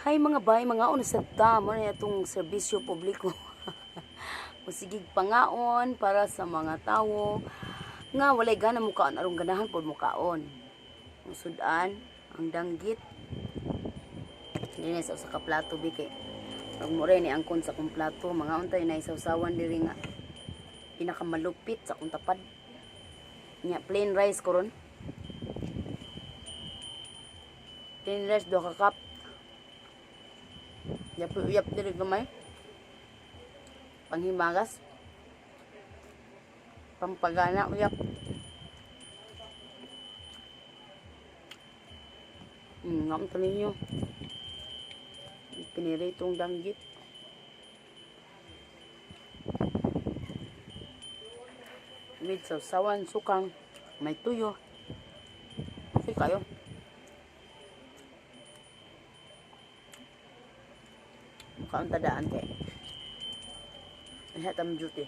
Hi mga bay, mga sa ta mo na itong serbisyo publiko. Musigig pangaon para sa mga tawo nga walay gana mukaon aron ganahan pod mukaon. Ang sudan, ang danggit. Dinhi sa usa ka plato bi kay pag mo ni angkon sa akong plato, mga untay na isawsawan diri nga pinakamalupit sa akong tapad. Nya plain rice ko ron. Plain rice 2 ka cup. Yap uyap diri gamay. Panghimagas. Pampagana uyap. Ngam to ninyo. Piniritong danggit. With sausawan, sukang, may tuyo. Okay kayo. Mukha ang tadaan kay. Lahat ang duty.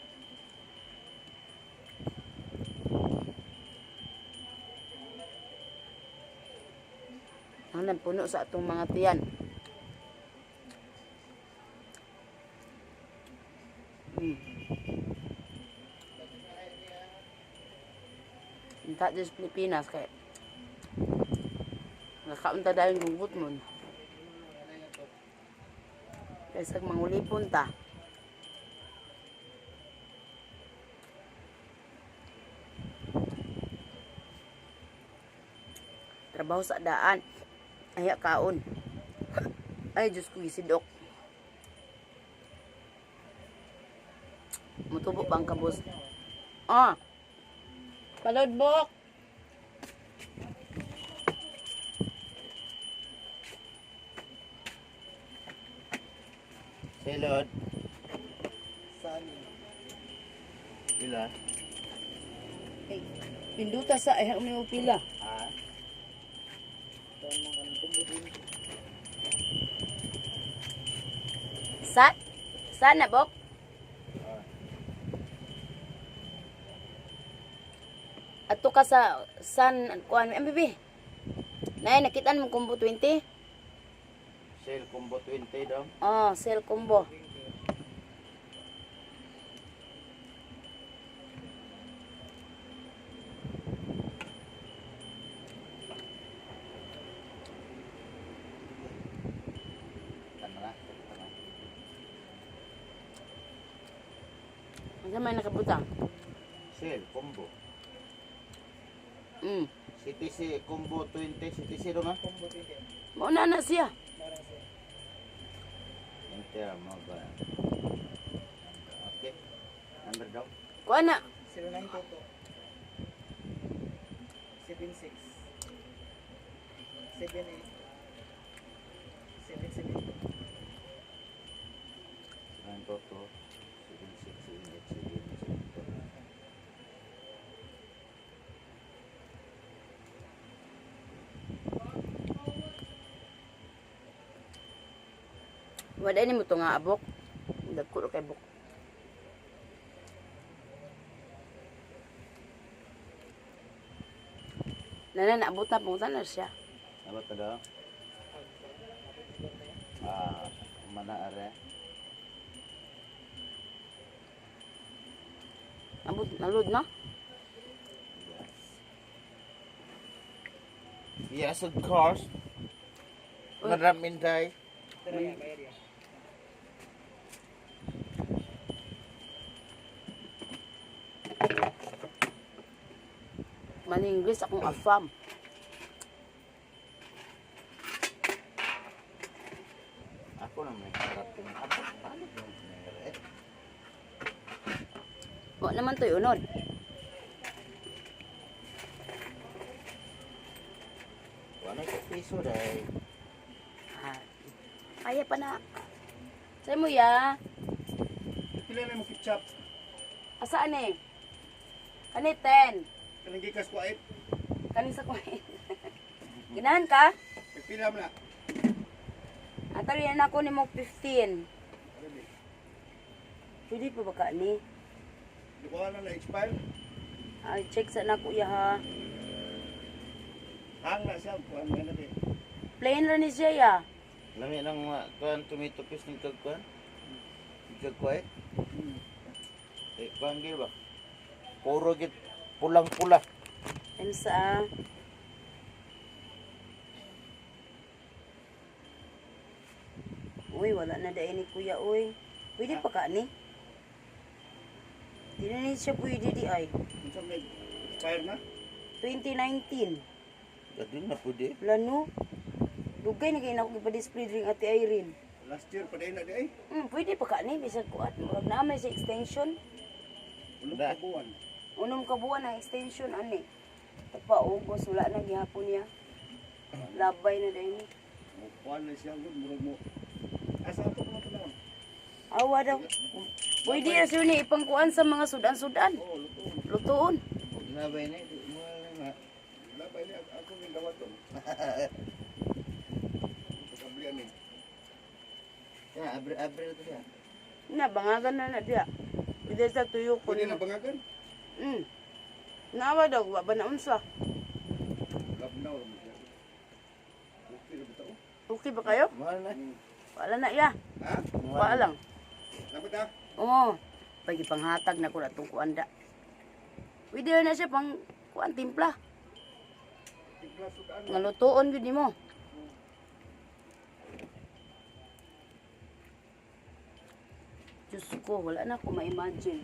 Ang puno sa atong mga tiyan. Unta sa Pilipinas kay nakaunta dahil gugot mo. Kaysa mangulipon ta. Trabaho sa daan. Ay, kaon. Ay, Diyos ko, gisidok. Mutubo bang kabos? Ah! Palodbok! Silod. Saan? Pila? Ay, pinduta sa ay ang mo pila. Ah. Sa sana bok? Ato ka sa san kuan MBB. Nay nakitaan mo combo 20? Sale combo 20 daw. Oh, sell combo. Tama na. Tama. Ang may nakabutang. Sale combo. CTC combo 20. CTC daw na. Combo 20. Mauna na siya. Marang siya. Enter mo ba? Okay. Number daw. Kuan na. 0922 76 78 77. 922 76 78 7 7. Wala ni mo to nga abok. Dagko kay bok. Nana naabot na punta na siya. Abot na daw. Ah, mana are. Abot nalod na. Yes. Yes, of course. Uy. Madam Inday. Tara ya, bayar ya. Maninglis akong afam. Ako na may harap kong abot. Paano ba eh? Wa naman to'y unod. Wala ko piso dahil. Ah, kaya pa na. Say mo ya. Pila na mo ketchup? Asaan eh? Kani 10. Kanang gikas ko ay. Kani sa kuhin. Ganahan ka? Pila mo na. Atari na ako ni mo 15. Pwede pa ba ka ni? Di ko na na-expire. Ay, check sa na kuya ha. Hang na siya. Kuhan mo na di. Plain ra ni siya ya. Lami ng mga kuan tomato paste ng kagkuan. Kagkuan. Eh, kuan gyud ba? Puro gid pulang-pula. Ano sa ah? Uy, wala na dahil ni Kuya, uy. Pwede pa ka ni? Di na ni siya pwede di ay. Unsa may expire na? 2019. Dili na pwede. Lano. Dugay na kayo na ako ipa-display drink Ate Irene. Last year pa din na di ay. Pwede pa ka ni, bisag kuat. Murag na may sa extension. Unom Da. ka buwan. Unom ka buwan ang extension ani. Pa August wala na gihapon niya. Labay na dahil ni. Mo kuan na siya gud murag mo. Asa ato ko na. Awa daw. Pwede na siya ni ipangkuan sa mga sudan-sudan. Oo, luto. Lutoon. Nabay na di mo na. Labay ni ako ng dawat to. Pagkablian ni. Ya, abre-abre to siya. Na, bangagan na na diya. Pwede sa tuyo ko. Pwede na bangagan? Nawa daw, wa ba na unsa? Labnaw ra mo siya. Okay ra ba tao? Okay ba kayo? Mahal na. Wala na iya. Ha? Wala lang. Dapat ha? Oo. Pag ipanghatag na ko na itong kuanda. Pwede na siya pang kuan timpla. Tigla sudan. Nga lutoon gyud nimo. Diyos ko, wala na ako ma-imagine.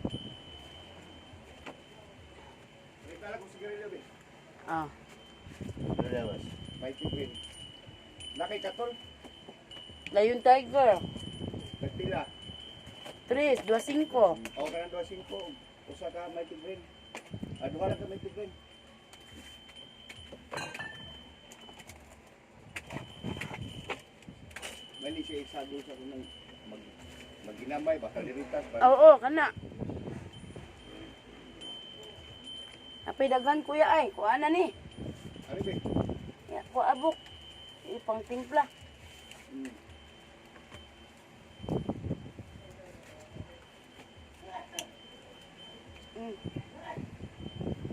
Rekala ko sigarilyo be. Ah, Lawas. Mighty Green. Nakay katol, Lion Tiger. nagpila. 3, 2, 5. O kanang 25, usa ka Mighty Green. Ah, duha lang ka Mighty Green. Mali siya isado sa kunang mag maginamay ba kaliritas ba? Oo, kana. Apay daghan kuya ay, kuha na ni. Ari be. Ya, kuha abok. Ipang timpla.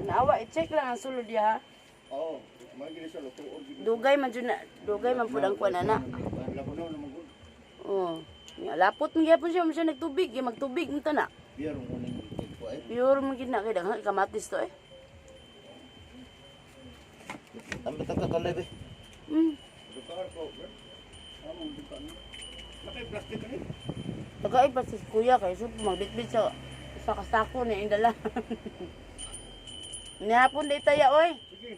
Naawa, i-check lang ang sulod diha. Ha. Oo, oh, gini sa lutuon gini. Dugay man jud na, dugay man pud ang kuha na na. Labunaw naman gud. Oo. Ya, lapot man gyapon siya, man siya nagtubig, ya magtubig man ta na. Pure mo ning kagkuan. Pure man gid na kay daghan kamatis to eh. Ang bitang katulay be. Dukar ko, bro. Among dukar. Nakay plastic ani. Tagay pa si kuya kay so magbitbit sa kasako ni indala. Nihapon day taya oy. Sige.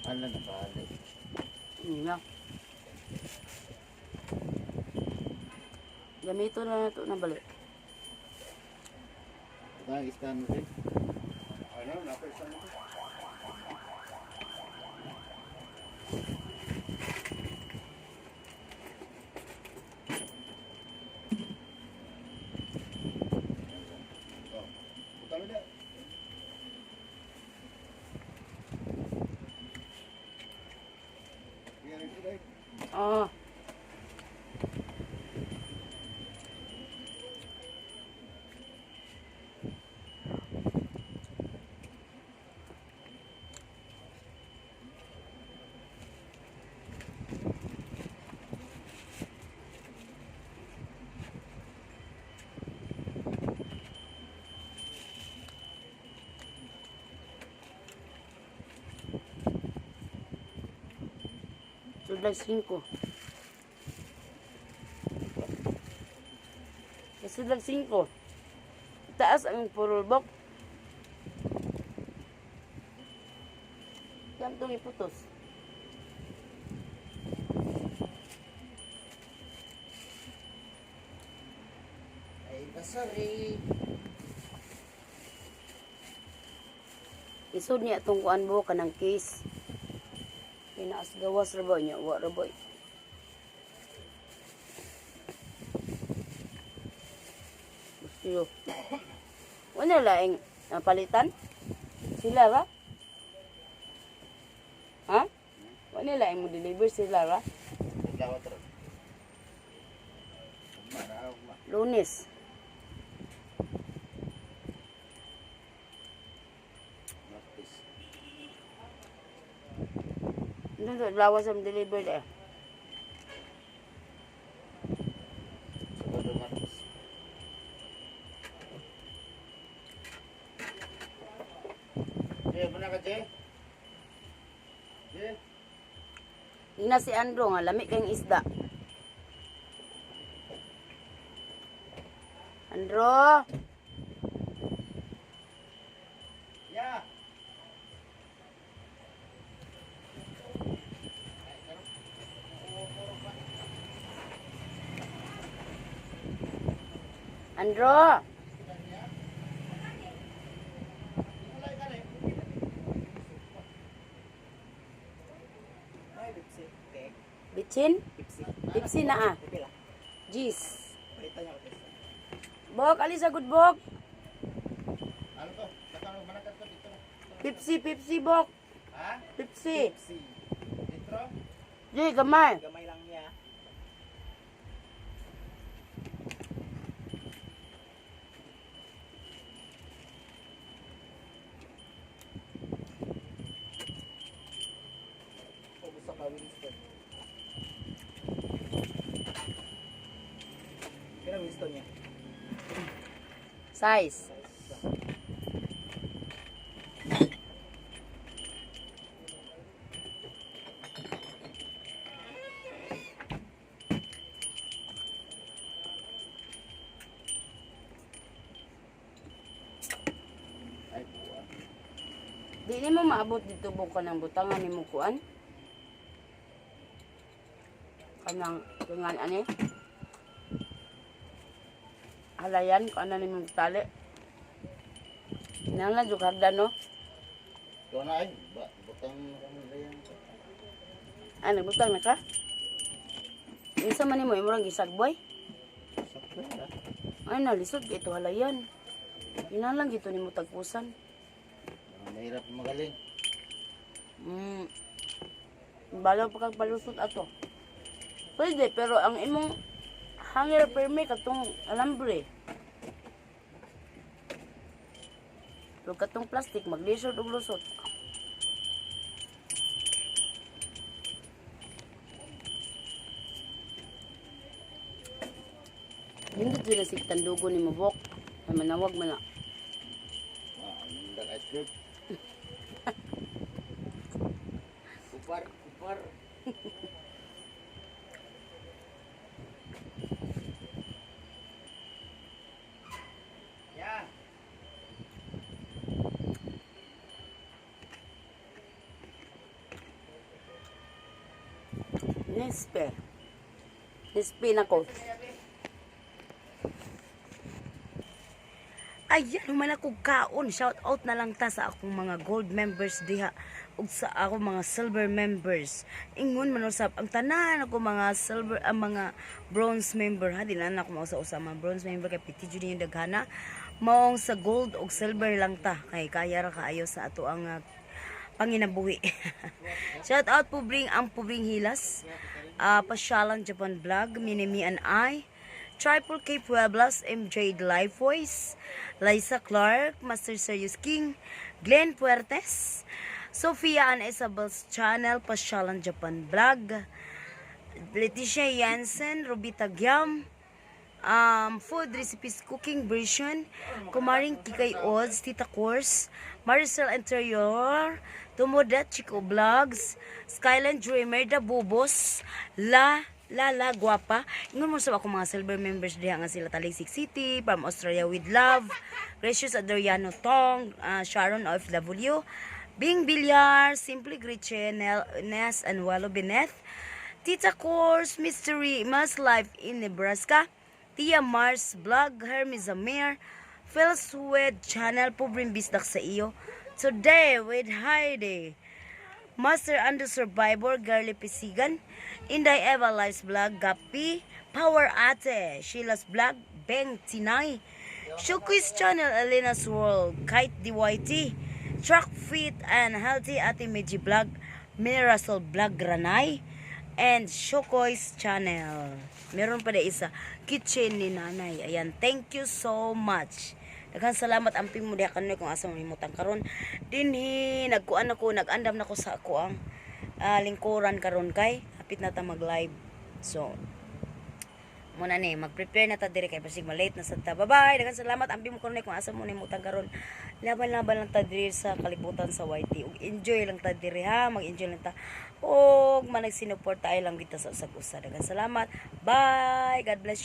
Ano na balik. Nga. Gamito na nato na balik. Ang iskan mo rin. Ano, nakay sa mo. Oh, butang na. Yan, ito, eh. Ah. Sudlag 5. Sudlag 5. Taas ang purulbok. Yan itong iputos. Ay, basari. Isod niya itong kuan bo kanang case. Pinaas gawas ra ba niya? Wa ra ba? Gusto. Wala laing. Napalitan? Sila ra? Ha? Wa nila mo deliver sila ra? Adlaw ra. Ugma ra, ugma. Lunes. Martes. Doon lawas ang deliver eh. Sabado, Martes. Jay, muna ka, Jay. Jay. Ina si Andro nga lami kayong isda. Andro! Yeah. Andro! Ay, Pepsi. Te. Bitsin? Pepsi. Pepsi na ah. Pila. Jeez. Palitan niya ko Pepsi. Bok, alis sa good bok. Ano to? Nakano manakat ko dito. Pepsi, Pepsi, bok. Ha? Pepsi. Pepsi. Litro? Jay, gamay. Gamay lang niya. O gusto ka Winston. Kaya Winston niya. Size. Ay, buwan. Di ni mo maabot dito bok ka ng butangan ni mo kuan. Kanang tungan ani. Halayan ko ana ni mo tali. Nang lang jud hagdan no. Ikaw na ay, ba, butang kami layang. Ay nagbutang na ka. Unsa man nimo imong gisagboy? Sakto na. Ay nalisod kay ito halayan. Inalang gito nimo tagpusan. Ah, mahirap magaling. Balaw pa kag palusot ato. Pwede, pero ang imong hanger permit katong alambre. Pero katong plastic maglisod og lusot. Nindot jud na sig tandugo ni mobok. Ay manawag man na. Ah, ang dark ice cream. Kupar, kupar. Yeah. Nispe. Nispe na ko. Ayan, human ako kaon. Shout out na lang ta sa akong mga gold members diha ug sa akong mga silver members. Ingon man usab ang tanan ako mga silver ang mga bronze member ha, di na na ako mausa-usa mga bronze member kay piti jud yung daghana. Maong sa gold ug silver lang ta kay kaya ra kaayo sa ato ang panginabuhi. Shout out po bring ang Pubring Hilas, Pasyalan Japan Vlog, Minimi and I, Triple K Pueblas, MJ The Life Voice, Liza Clark, Master Serious King, Glenn Puertes, Sophia and Isabel's Channel, Pasyalan Japan Vlog, Leticia Jansen, Rubita Gyam, Food Recipes Cooking Version, Kumaring Kikay Odds, Tita Course, Maricel Interior, Tumoda Chico Vlogs, Skyland Dreamer, The Bubos, La La La Guapa. Ingon mo sa ako mga silver members diha nga sila Talisik City, from Australia with Love, Gracious Adriano Tong, Sharon OFW, Bing Villar, Simply Gretchen, Ness and Wallo Beneth, Tita Course, Mystery, Mass Life in Nebraska, Tia Mars Vlog, Hermes Zamir, Phil Swed Channel, Pobreng Bisdak sa iyo. Today with Heidi, Master and the Survivor, Girly Pisigan, Inday Eva Lives Vlog, Gapi, Power Ate, Sheila's Vlog, Beng Tinay, Showquiz Channel, Elena's World, Kite DYT, Truck Fit and Healthy, Ate Meiji Vlog, Mirasol Vlog Granay, and Shokoy's Channel. Meron pa na isa, Kitchen ni Nanay. Ayan, thank you so much. Daghang salamat, amping mo diha kanoy kung asa mo himutang karon. Dinhi nagkuan ako, nag-andam na ko sa ako ang lingkuran karon kay hapit na ta mag-live. So, muna ni mag-prepare na ta diri kay basig ma-late na sad ta. Bye-bye. Daghang salamat, amping mo kanoy kung asa mo nimutang karon. Laban-laban lang ta diri sa kalibutan sa YT. Ug enjoy lang ta diri ha, mag-enjoy lang ta. Og manag sinuporta ay lang kita sa usag-usa. Daghang salamat. Bye. God bless you.